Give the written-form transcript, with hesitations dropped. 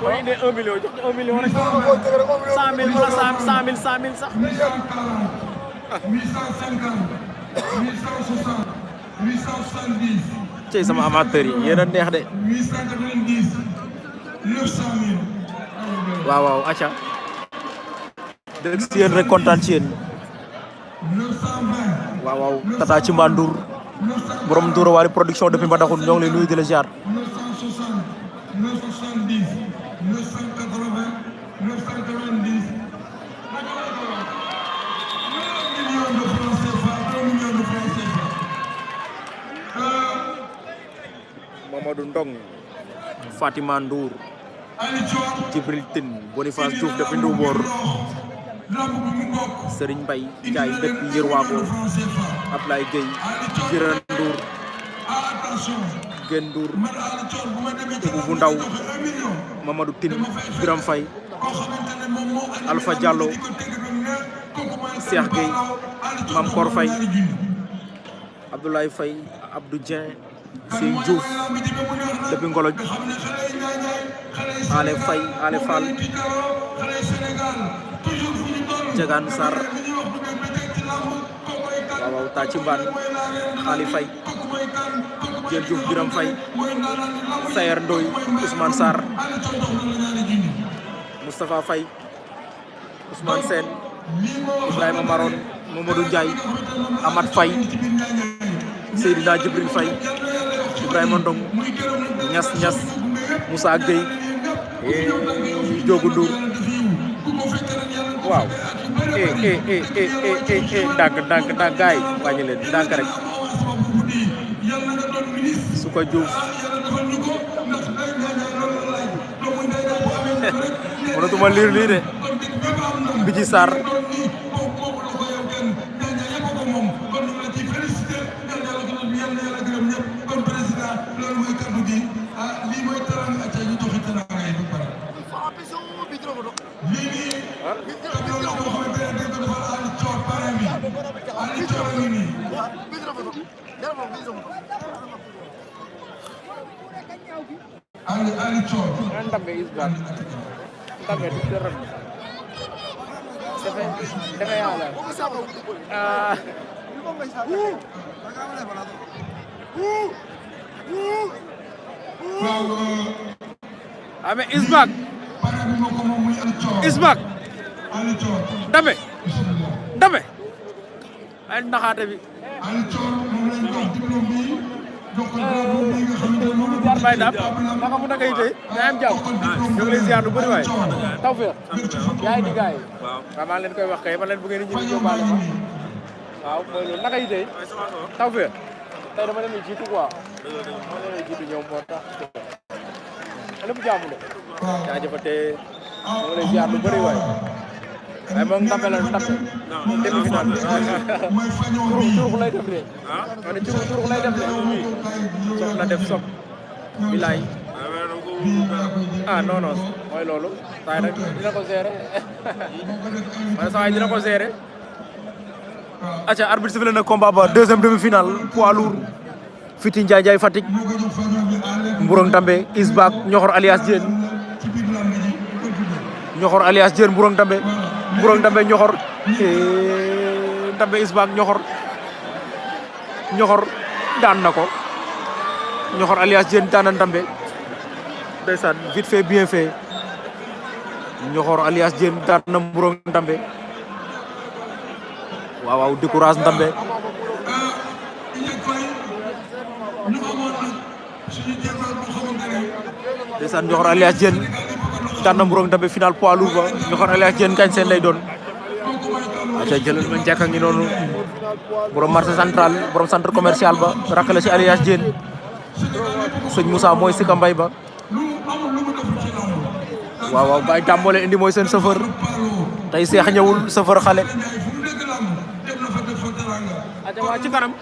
Ini dia 1 million, 1 million rek. 100 000 wala 100 000 sax. 860 cey sama amateur yi yéen a neex de. 890 waaw waaw acca. dëgg si yéen rek kontaan ci yéen. 920 waaw waaw Tata ci Mbandour borom Ndoura Wally production depuis Mbadakhoune ñoo ngi lay nuyu di la ziar. 960 970 980 990 Mamadou Ndong Fatima Ndour Djibril Tine Boniface Diouf depuis Ndoubor Serigne Mbaye Ndiaye depuis Yirwago Ablaye Gueye Jiran Ndour Gen Ndour Ibou bu Ndaw Mamadou Tine Biram Faye Alpha Diallo Cheikh Gueye Mam Kor Faye Abdoulaye Faye Abdou Dieng Sey Diouf depuis Ngoloj Ale Faye Ale Fall Jagan Sar waaw Taci Mbane Ali Faye Dieng Diouf Biram Faye Sayer Ndoy Ousmane Sarr Moustapha Faye Ousmane Sène Ibrahima Maron Mamadou Ndiaye Amad Faye Seydina Djibril Faye Ibrahima Ndong Ñas Moussa Gueye Diogu Ndour waaw ndànk gaay wàññi leen ndànk rek su ko Diouf mënatuma liir lii de Bidji Sarr Ali Chor. Ndambe is back. Ndambe di terang. Defe yàlla. Ame is back. Is back. Ndambe. Ndambe. Ay naxaate bi. Ali Chor moom lañ jox diplôme bi. Jaar bay dab naka mu naka yite yaa am jàmm ñu ngi lay ziar lu bëri waay tawfeex yaay di gaay waaw maa leen koy wax kay ma leen bu ngeen ñëw yóbbaale ma waaw mooy loolu naka yite tawfeex tey dama leen jiitu quoi ma leen jiitu ñëw moo tax lépp jàmm la jaajëfate ñu ngi lay ziar lu bëri waay waaye moom ndambe la ndambe demi final curux lay def de ma ne curux lay def de sox na def sob bilaay ah non non mooy loolu saa yi nag dina ko gérer man saa yi dina ko gérer acca arbitre sifflé na combat ba deuxième demi-finale poids lourd Fiti Ndiaye Fatick Mburong Tambe Isbak Ñoxor alias Diène Ñoxor alias Diène Mburong Tambe Ñoxor Tambe Isbak Ñoxor daan na ko Ñoxor alias Diène daan na Tambe ndeysaan vite fait bien fait Ñoxor alias Diène daan na Mburong Tambe waaw waaw décourage Tambe ndeysaan Ñoxor alias Diène daan na Mburong Tambe final poids lourd ba Ñoxor alias Diène kañ seen lay doon aca jëlal ma njëkk a ngi noonu borom marché central borom centre commercial ba rakk la ci alias Diène sëñ Moussa mooy Sika Mbay ba waaw waaw Baye Tambole indi mooy seen chauffeur tey Seex ñëwul chauffeur xale aca waa ci kanam